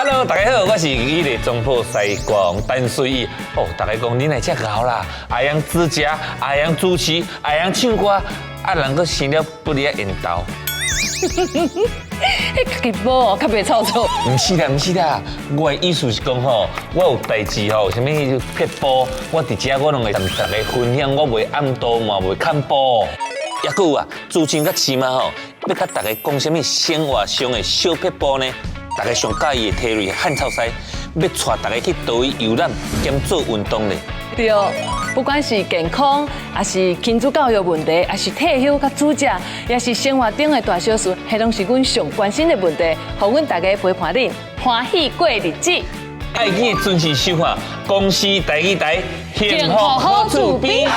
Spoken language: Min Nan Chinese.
Hello，大家好，我是伊個總鋪西瓜王陳瑞義。哦，大家講你來遮𠢕啦，會曉煮食，會曉主持，會曉唱歌，啊，人閣生了不離啊緣投。彼家己補較袂臭臭。毋是啦，毋是啦，我的意思是講吼，我有代誌吼，啥物撇步，我佇遮我攏會同大家分享，我袂暗度嘛，袂看步。抑閣有啊，主持人佮飼媽吼，欲佮大家講啥物生活上的小撇步呢？大家上佮意的體育漢臭師，欲帶大家去佗位遊覽兼做運動咧。對，不管是健康，抑是親子教育問題，抑是退休佮煮食，抑是生活中的大小事，彼攏是阮上關心的問題，予阮大家陪伴恁歡喜過日子。愛記準時收看公視第二台幸福好厝邊。